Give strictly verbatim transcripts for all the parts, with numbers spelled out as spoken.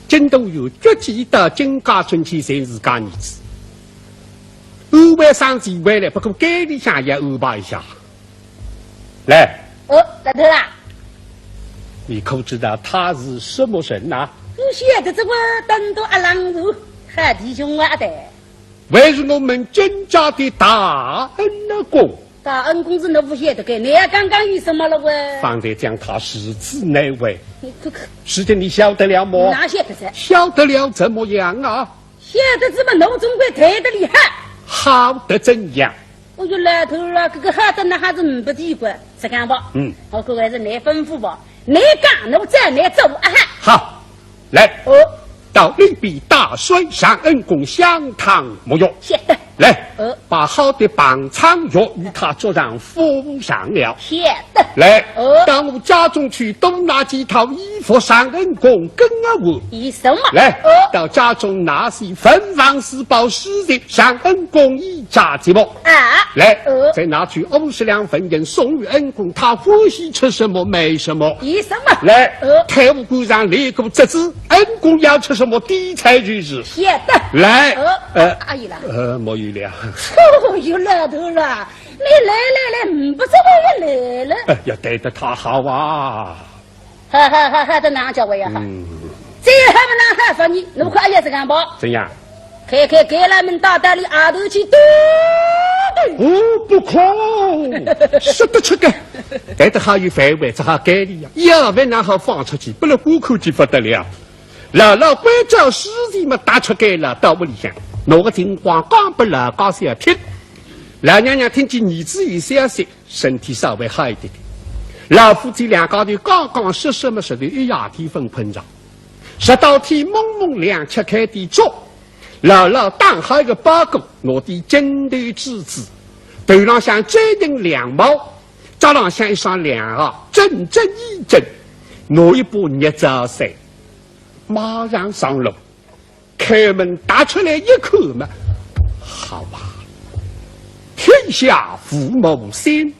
京都有绝技到金家村去寻自家儿子。安排上机会了，不过监里向也安排一下。来。哦，老头啦。你可知道他是什么人呐？我晓得，这个东都阿郎子，海弟兄啊的。还是我们金家的大恩公。大恩公是侬勿晓得个，侬刚刚有什么了喂？方才讲他是子难为。你这个，事情你晓得了么？哪晓得噻？晓得了怎么样啊？晓得怎么侬总归退得厉害。好得怎样？哦哟，老头了，这个好得那还是唔不地个，是讲吧？嗯。我看还是侬吩咐吧，侬讲，侬再侬做啊哈。好，来。哦。到里边大帅尚恩公相谈无用。晓得。来，哦。把好的棒疮药与他做上敷上了。晓得。来，哦。到我家中去，多拿几套衣服尚恩公更换。有什么？来，哦。到家中拿些文房四宝书籍尚恩公一家寂寞。啊。来，哦。再拿去五十两纹银送与恩公，他欢喜吃什么买什么。有什么？来，哦。太后官上立个折子，恩公要吃什么，点菜就是。晓得。来，哦。呃，阿姨啦。呃，没有了。哦哟，老头啦，你来来来，唔不是我也来了。哎呀，待得他好啊。哈哈哈哈，这哪叫我呀哈？嗯。这还不哪还发你，侬看阿爷这样吧？怎样？开开开了门，到店里外头去嘟嘟。哦，不可，说得出个。待得好有范围，这好该里呀，要不然好放出去，不然顾客就不得了。老老关照书童嘛，打出街了，到屋里向，拿个情况讲拨老家小听。老娘娘听见儿子有消息，身体稍微好一点点。老夫妻两家头刚刚说什么事的，一夜天朆困着，直到天蒙蒙亮，吃开点粥。老老打好一个包裹，拿点金头珠子，头浪向摘顶凉帽，脚浪向一双凉鞋，整整衣整，拿一把热燥衫，马上上路。 开门踏出来一看嘛，好啊，天下父母心，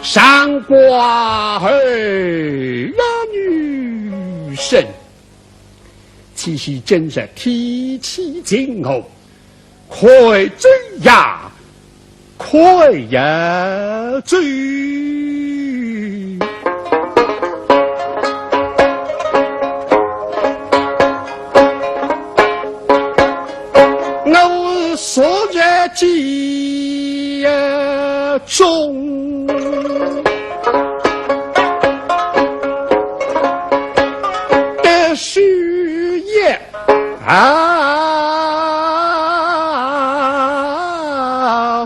上官儿女生，岂是今日天气晴和，快走呀， 快呀走。我昨日记中的誓言 啊，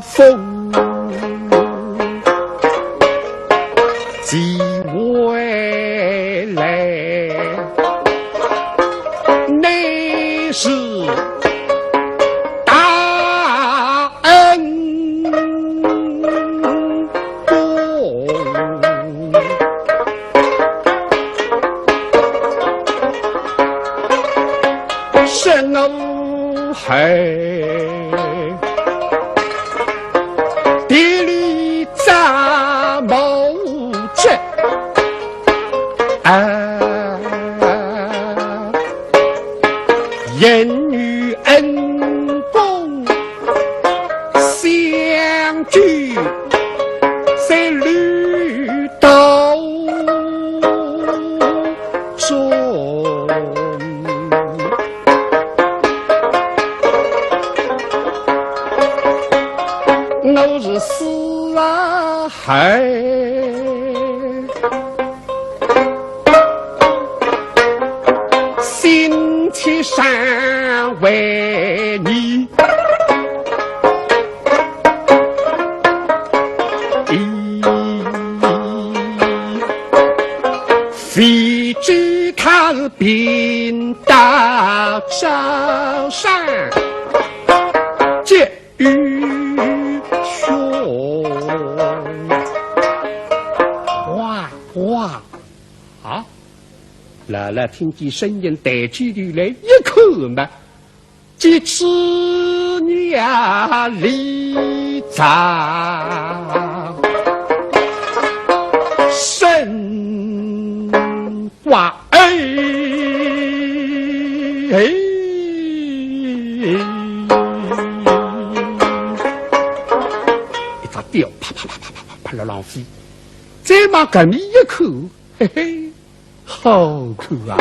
风寄回来，乃是大恩 公。身后地里杂毛子，啊，言语恩公 相聚在旅途中。我是死啊海。 心切上为你，非知他是贫道招商结与凶。哇哇！ 啊，老老听见声音抬起头来一看嘛，见此女啊，里长身挂哎。嘿，一只鸟啪啪啪啪啪啪啪辣浪飞，再往搿面一看，嘿嘿，好看啊！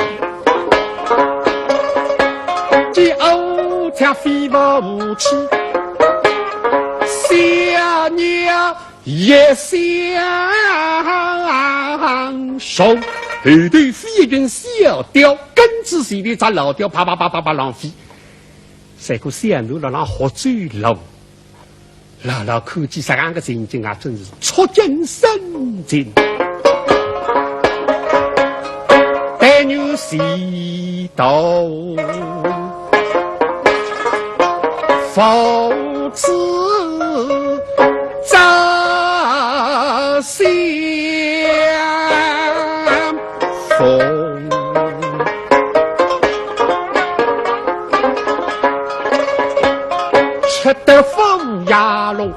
这鸟雀飞勿起，小鸟 也相送。后头飞一群小鸟，跟仔前头只老鸟，啪啪啪啪啪浪飞。赛过小囡辣浪学走路，老老看见实梗个情景啊，真是触景生情。但愿是 道父子早相逢。吃得风呀龙，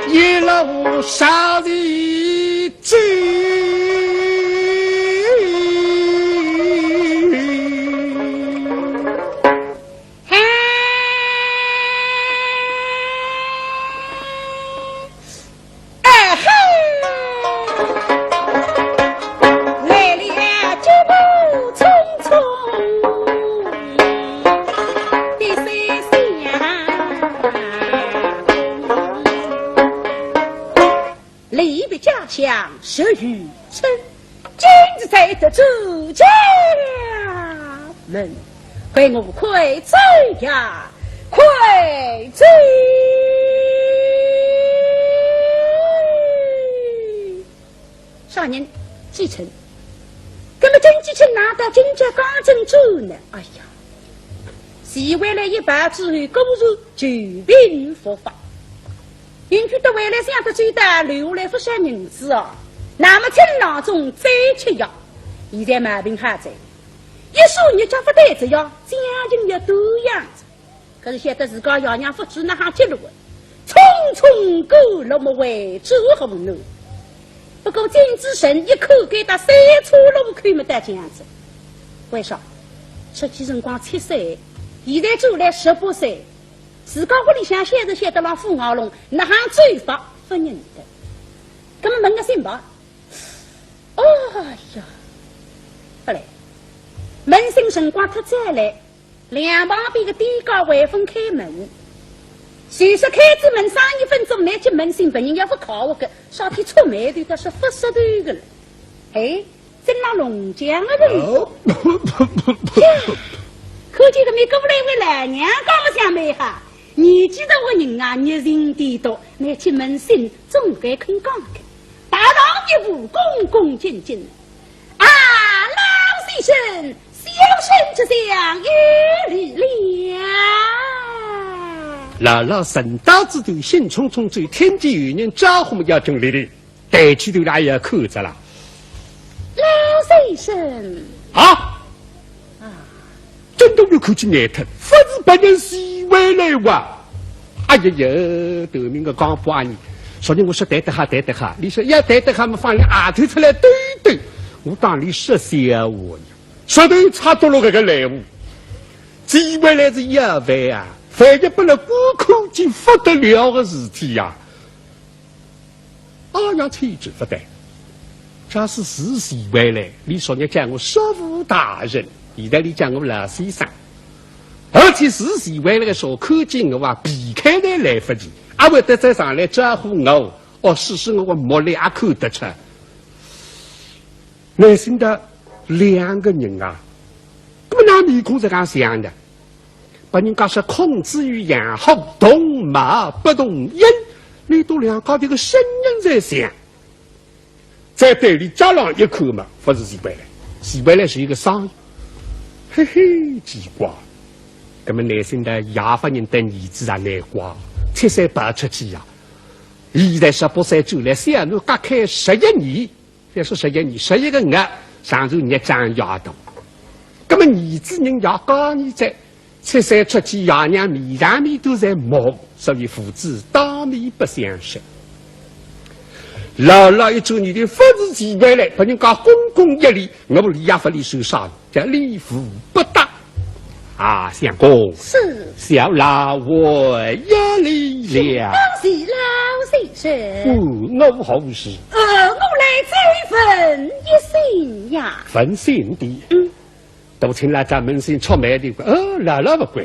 一路上的 哎嘿，来了脚步匆匆的三相公。 离别家乡十余春，今日再得主家门，快我快走呀，快走！啥人？季春。那么真季春哪到今朝刚正转呢？哎呀，徐惠兰一跑之后，果然 旧病复发。因为到回来想得周到，留下来勿少银子哦，那么趁当中再吃药，现在毛病好哉，一数日脚勿对哉呀，将近要端阳哉。可是晓得自家爷娘勿知哪哼急了啊，匆匆赶路么回转河南。不过金子神一口给他三岔路口么到江子，为啥？出去辰光七岁，现在转来十八岁， 自家屋里向晓得晓得了副熬龙，哪哼走法勿认得。那么问个信吧。哦呀，勿来，问信辰光太早了，两旁边个店家还朆开门。就是开仔门生意朆做，倷去问信别人要勿靠我个，啥体触霉头，倒是勿识头个了。哎， 真当弄僵啊，这里。哦。看见个面过来一位老娘家，我想蛮好，年纪大个人啊，热心地道，倷去问信总该肯讲个。踏上一步，恭恭敬敬。啊，老先生，小生这厢有礼了。老老神道子对兴冲冲走，听见有人招呼么要敬礼的。 抬起头来也看着了。老先生。啊？啊。真的有看见眼特，勿是别人徐惠兰哇。哎呀呀，头名个讲不阿你，昨日我说抬得好，抬得好，你说要抬得好么，放你阿头出来兜兜，我当你说笑话呢，舌头插到了搿个来话。徐惠兰是要饭啊，万一拨了官看见勿得了个事体呀。 啊呀，气质勿对。假使是徐惠兰，你昨日叫我叔父大人，现在你叫我老先生。而且是徐惠兰个辰光看见我啊，避开来来勿及，阿会得再上来招呼我，哦，使使我个目力也看得出。内心的两个人啊，那么哪面孔实梗像的？ 拨人家说孔子与杨虎，同貌不同音，俚笃两家头个声音侪像。再对俚家浪一看嘛，勿是徐惠兰，徐惠兰是一个生意，嘿嘿，奇怪。那么内心呢，也勿认得儿子啊，难怪，七岁跑出去呀，现在十八岁转来，小囡隔开十一年， 再说十一年，十一个月，上头日长夜大。那么儿子人也讲你在，七岁出去，爷娘面上面都在摸，所以父子当面不相识。老老一转念头，勿是徐惠兰，拨人家恭恭一礼，我俚也勿礼，说啥，叫礼无不答。啊，相公。是。小老爷来了。当是老先生。哦，我何事？呃，我来追问一信呀。问信的？嗯。大清老早门前出卖的，哦，老老勿管。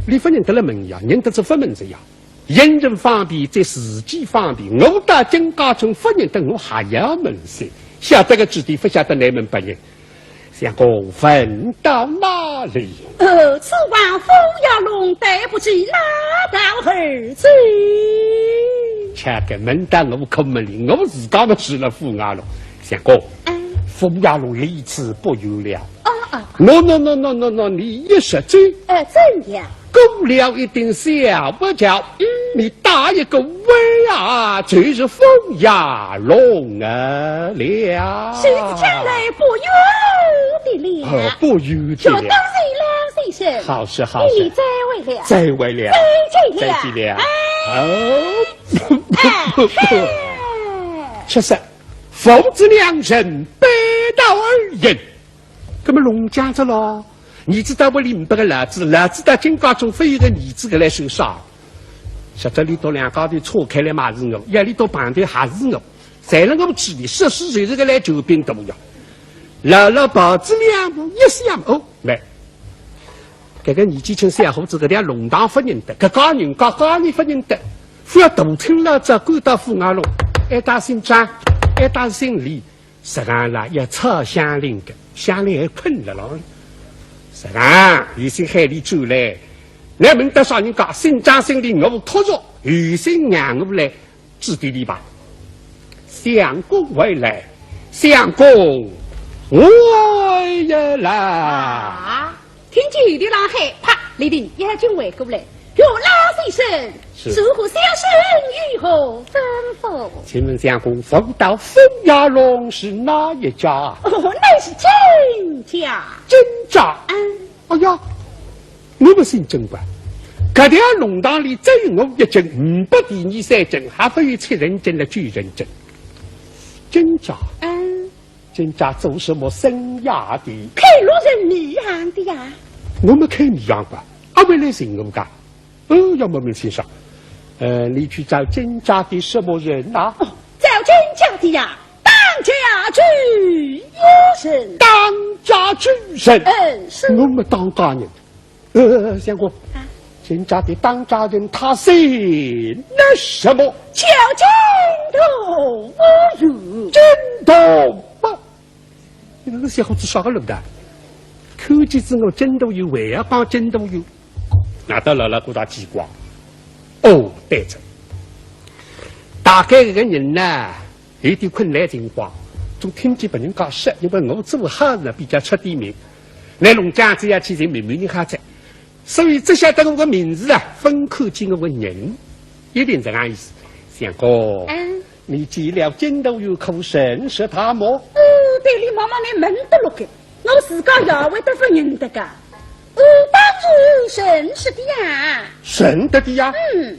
你勿认得了门呀，认得是勿门子呀。人人方便，在自己方便。我到金家村勿认得，我还要问信？晓得个知的，勿晓得乃问不认。 相公，问到哪里？呃，此往府衙弄，但不知哪道而走。切个，问到我可问哩，我自家么住了府衙弄。相公，嗯。府衙弄离此不远了。哦，哦。喏，喏，喏，喏，喏，喏，你一直走，呃，怎样？ 过了一顶小木桥，嗯。你打一个弯啊，就是府衙弄啊了。是，将来不远的了。哦，不远的了。就当是老先生。好事，好事。你再会了。再会了。再见了。再见了。哎。哦。哎，嘿。确实，父子两人背道而行。 搿么弄僵哉咯。儿子到屋里呒不个老子，老子到金家村勿有个儿子，搿来算啥？实在里头两家头错开来嘛是我，夜里头碰头还是我，侪辣我嘴里，说书就是个来救兵大呀。老老跑仔两步一想，哦，来，搿个年纪轻小伙子，搿条弄堂勿认得，搿家人家家人勿认得，非要大清老早赶到府衙弄，一搭姓张，一搭姓李， 实梗啦，要吵乡邻个，乡邻还困了咯。实梗，有心喊俚转来，乃问得啥人家，姓张姓李，我托着，有心让我来指点俚吧。相公回来，相公回来啦。啊，听见有人喊，啪，立定，眼睛回过来，哟，老先生，是。如何小生有何吩咐？请问相公，我到府衙弄是哪一家？哦，乃是金家。金家？嗯。哎呀，我么姓金个。搿条弄堂里只有我一金，呒不第二三金，还勿有七成金了九成金。金家？嗯。金家做什么生涯的？开六成米行的呀。我么开米行个，阿会来寻我个？ 哦，要问问先生，呃，你去找金家的什么人呐？哦，找金家的呀，当家主人。当家主人？嗯，是。我么当家人。呃，相公，啊。金家的当家人他姓那什么？叫金大有。金大吗？ 你搿个小伙子啥个路的？看见仔我金大有，还要帮金大有，难道老老觉着奇怪？哦，对哉，大概搿个人呢，有点困难情况，总听见别人家说，因为我做好事呢比较出点名，来弄僵仔要去寻问问人好哉。 所以只晓得我个名字啊，勿看见我个人，一定实梗意思。相公，嗯。你见了金大有可认识他么？哦，对俚望望，倷问得落个，我自家也会得勿认得个。哦，当然认识的呀。认得的呀？嗯。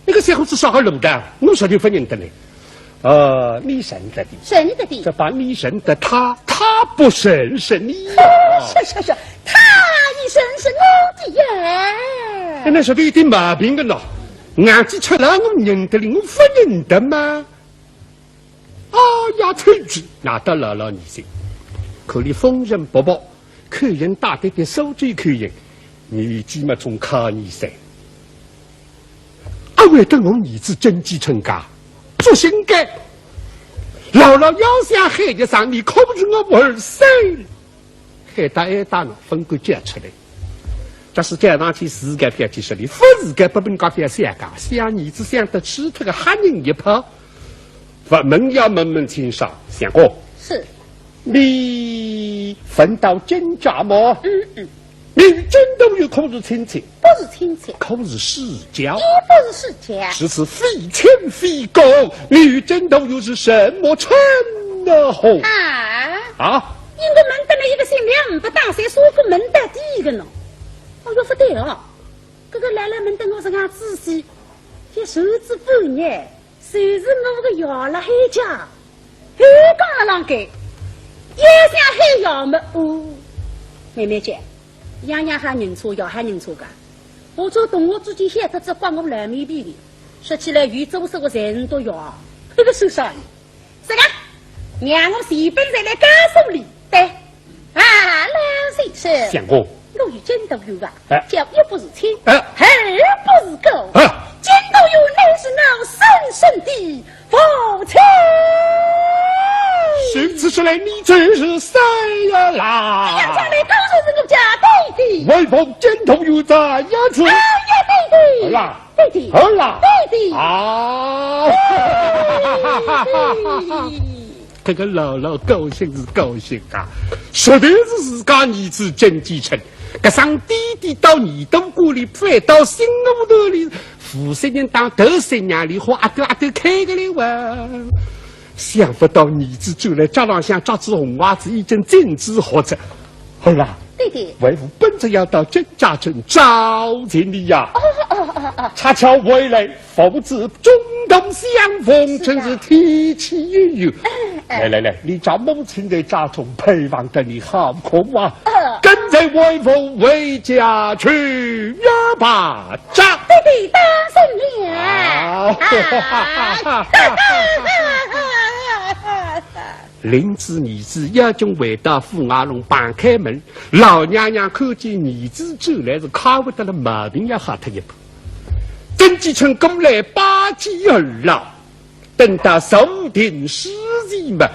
搿个小伙子啥个路的？我说你勿认得呢。呃，你认得的。认得的。只怕你认得他，他不认识你呀。是，是，是，他也认识我的呀。那说的有点毛病个咯，眼珠出来我认得哩，我勿认得嘛。哎呀，出去，难得老老年纪，看俚风尘仆仆， 口音带点点苏州口音，年纪嘛总靠你噻。阿会得我儿子真继承家，做新个。老老要想喊一声，你可不是我儿子。喊到哀搭呢，勿敢叫出来。但是叫上去自家勿要去说哩，勿自家拨人家勿要想个，想儿子想得气脱个吓人一泡。勿问要问问清爽，相公。是。 你问到金家么？嗯，嗯。你与金大有可是亲戚？不是亲戚。可是世交？也不是世交。如此非亲非故，你与金大有是什么称呼？啊？啊？应该问得了一个姓梁，勿打算说个问到底个呢。哦哟，勿对哦，搿个老老问得我实梗仔细，也是子半日。 就是我个爷辣海家，后讲了啷个，也想喊爷么，哦，慢慢叫，样样好认错，要好认错个。我做同学之间晓得只怪我老面皮的，说起来有做事个人都要，这个是啥呢？这个，让我随便再来告诉你。对，啊，老先生，相公，我与金都有啊，哎，叫一不是亲，哎，二不是故，哎，金都有乃是我深深的 父亲。如此说来，你真是谁呀啦？哎呀，将来当然是我家爹爹。威风金童又怎样子？哎呀，爹爹。儿啦，爹爹。儿啦，爹爹。啊！爹爹。这个老老高兴是高兴啊，实在是自家儿子真继承。搿声爹爹到耳朵管里，翻到心窝头里， 五十年当头三娘梨花，阿头阿头开个嘞哇！想不到儿子转来，脚浪向着仔红鞋子，已经进仔学着。儿啊，爹爹，为父本正要到金家镇找寻你呀，哦哦哦哦，恰巧回来，父子中途相逢，是啊，真是天赐有缘。哎，来来来，你家母亲在家中盼望着你好苦啊！嗯，跟随为父回家去呀吧。 这弟弟当心了。啊，哈哈哈哈哈！临仔儿子要紧回到府外弄，碰开门，老娘娘看见儿子转来是快活得了，毛病也好脱一半。曾纪春过来拜见儿啦，等到坐定之时嘛，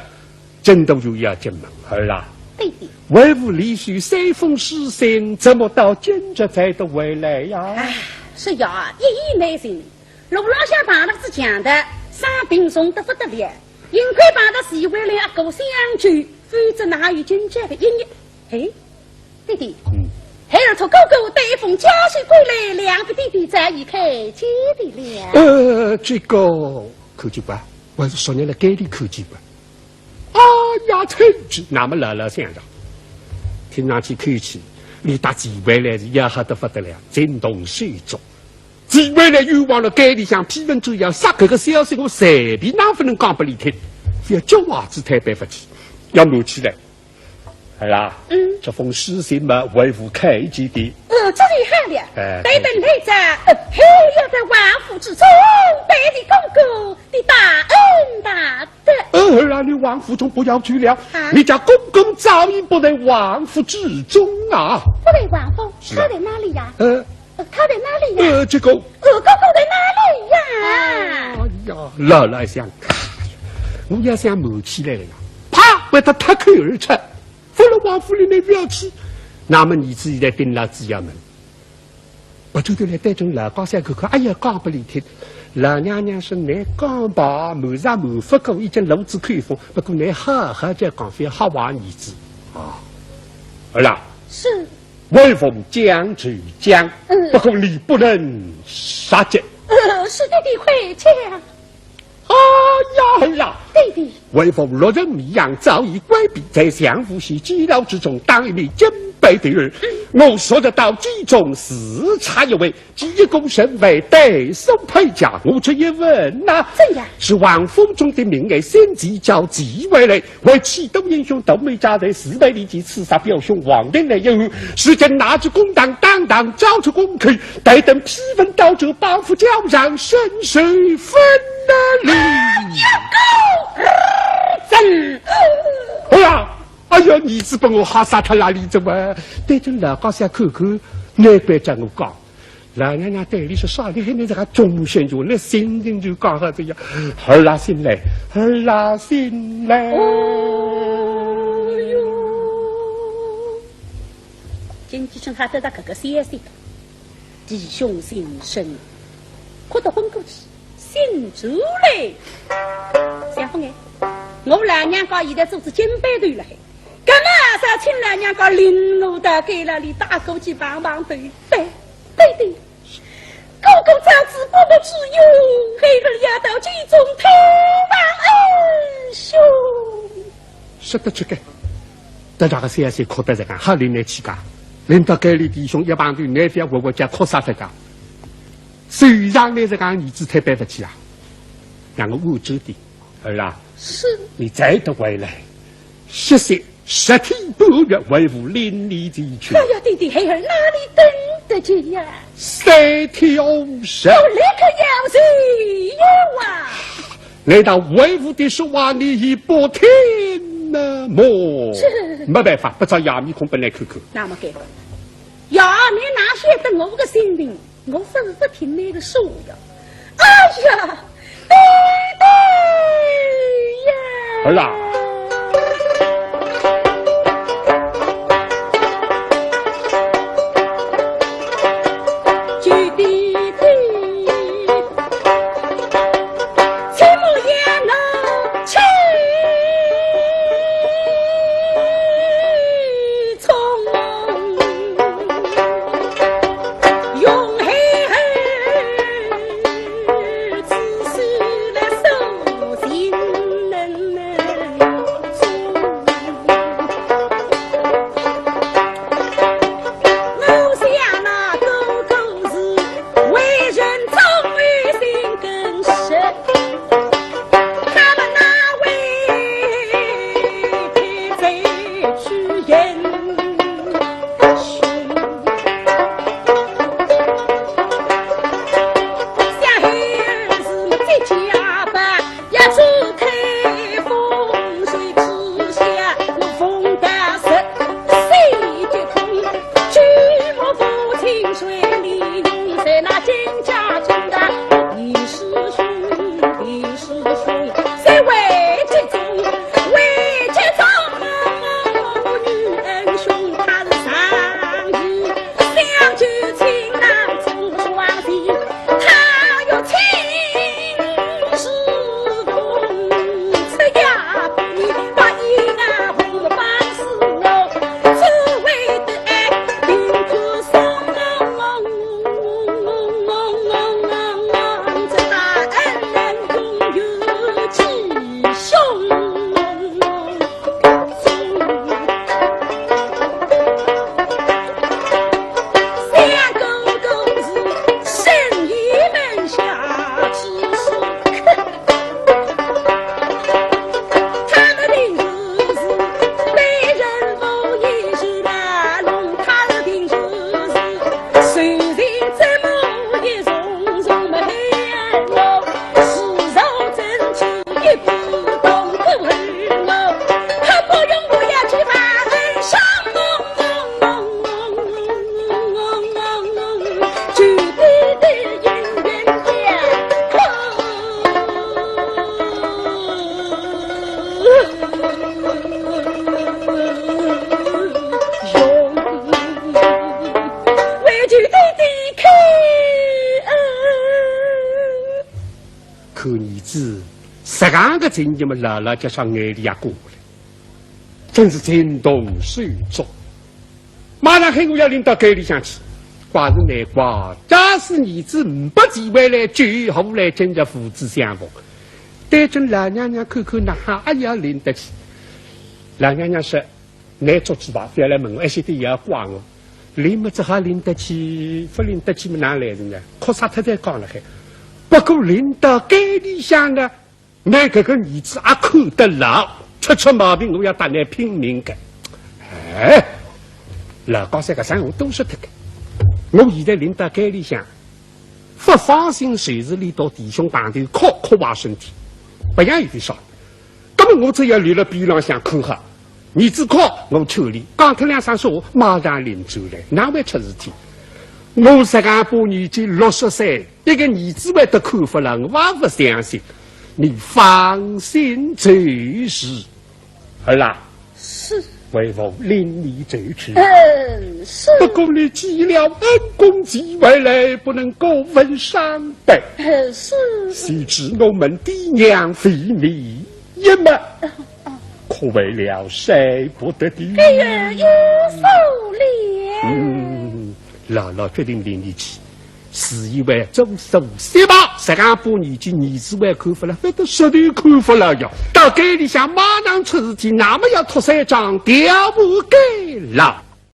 真都有要紧问，儿啊，弟弟，为父连续三封书信，怎么到今日才得回来呀？哎，是呀，一言难尽。路浪向碰着仔强盗，伤病重得不得了，幸亏碰着徐惠兰阿哥相救，否则哪有今朝的一日？哎，弟弟，嗯，孩儿托哥哥带一封家信归来，两位弟弟早已看见的了。呃，这个，看见吧，我是昨日辣监里看见吧。 哎呀，天知，那么老老想着，听上去口气，伊搭徐惠兰是要好得不得了，情同手足。徐惠兰冤枉了监里向批文转要杀，搿个消息我随便哪能勿能讲拨伊听，要叫儿子推扳勿起，要瞒起来。儿啊，嗯，这封书信嘛，为父看见的。呃，这就好了。哎，待等来哉，呃，还要在王府之中拜你哥哥的大恩大 德。呃，儿啊，你王府中不要去了，啊？你家公公早已不在王府之中啊。不在王府，是啊。他在哪里呀？呃，呃，他在哪里呀？呃，这个，呃，哥哥在哪里呀？哎呀，老老想，哎呀，我要想瞒起来了呀，啪，拨伊脱口而出，勿勒王府里面勿要去。那么儿子现在盯牢仔要问。 别转头来对准老家小看看，哎呀，讲拨伊听。老娘娘说，倷讲吧，瞒也瞒勿过，已经露仔口风，不过倷好好叫讲，覅吓坏儿子啊。儿啊，是。为父讲就讲，嗯。不过你不能杀绝。呃，是的，爹爹快讲。 哎呀，儿啊，爹爹。为父六人迷样早已关闭，在相府西监牢之中，当一面金牌头儿。我昨日到监中视察一回，记一功臣，为带送陪嫁。我这一问呐，怎样？是王府中的名医，姓徐，叫徐惠兰，为气度英雄，斗美家财，四百里地刺杀表兄王定来一案，如今拿住公堂，当堂招出公口， 待等批文到这，绑赴轿上，身首分离。哎呀，哎呀，儿子拨我吓煞脱了，你怎么对准老家小看看，倷别叫我讲。老娘娘对伊说，啥？你还能这个忠心就，倷心情就讲好这样，儿啊，醒来，儿啊，醒来。哦哟，金继春还得到搿个消息， 弟兄心生，哭得昏过去，醒转来。相公哎，我老娘家现在做仔金牌头了嘿，搿么阿是请老娘家领我到监牢里大过去碰碰头，对，对的。哥哥早知不能之忧，孩儿要到监中探望恩兄。说得出个。 得着个消息哭得实梗，好领倷去家，领到监里弟兄一碰头，倷覅活活叫哭煞脱家。虽然倷实梗儿子推扳勿起啊，让我稳住点，儿啊，是。你再得回来，歇歇，十天半月，为父领你前去。哎呀，爹爹，孩儿哪里等得及呀？三天五日。我立刻要去呀！难道为父的说话你已不听了么？是。没办法，不照爷面孔本来看看。那么该个，爷面哪晓得我个心情？ 我勿是勿听你个说呀。哎呀，爹爹呀！儿啊！救爹爹！切莫让我去。 匆，用孩儿之手来守情人。我想那哥哥是为人忠厚心更实。 他们那位太宰去英雄，想孩儿是这家吧，也是太风水之下，我逢大事谁接通，举目无情水里用，在那金家中的二师兄、二师兄，谁为这种，为这种女恩兄，他是上一想就情难终双喜，他要亲自奉旨呀，你把一个红包是我，只为得爱，并不送。 看儿子实梗个情形么，老老叫啥眼泪也过来，真是情同手足。马上喊我要领到监里向去，怪是难怪，假使儿子呒不机会来救，何来今日父子相逢？对准老娘娘看看，哪哈也要领得去？老娘娘说： 倷做主吧，覅来问我，而且也要怪我。领么只好领得去，勿领得去么哪来得呢？哭煞脱才讲了海。不过领到监里向呢，倷搿个儿子也看得牢，出出毛病我要搭倷拼命个。哎，老高三个三我都说脱个。我现在领到监里向，勿放心，随时里到弟兄碰头，哭哭坏身体，勿要有点啥。 那么我只要立辣边浪向看好，儿子哭我劝伊，讲脱两声说话，马上领转来，哪会出事体？我实梗把年纪六十岁，一个儿子会得看勿牢，我也勿相信。你放心就是。儿啊，是。为父领你前去。嗯，是。不过你既了恩公既回来，不能过分伤悲。嗯，是。须知我们爹娘为你 一脉，可为了谁不得的。哎呀，有数了。嗯，老老决定领你去，是因为做手势吧，实梗把年纪儿子会看勿牢，反倒实头看勿牢呀。到监里向马上出事体，那么要托三张条不给了。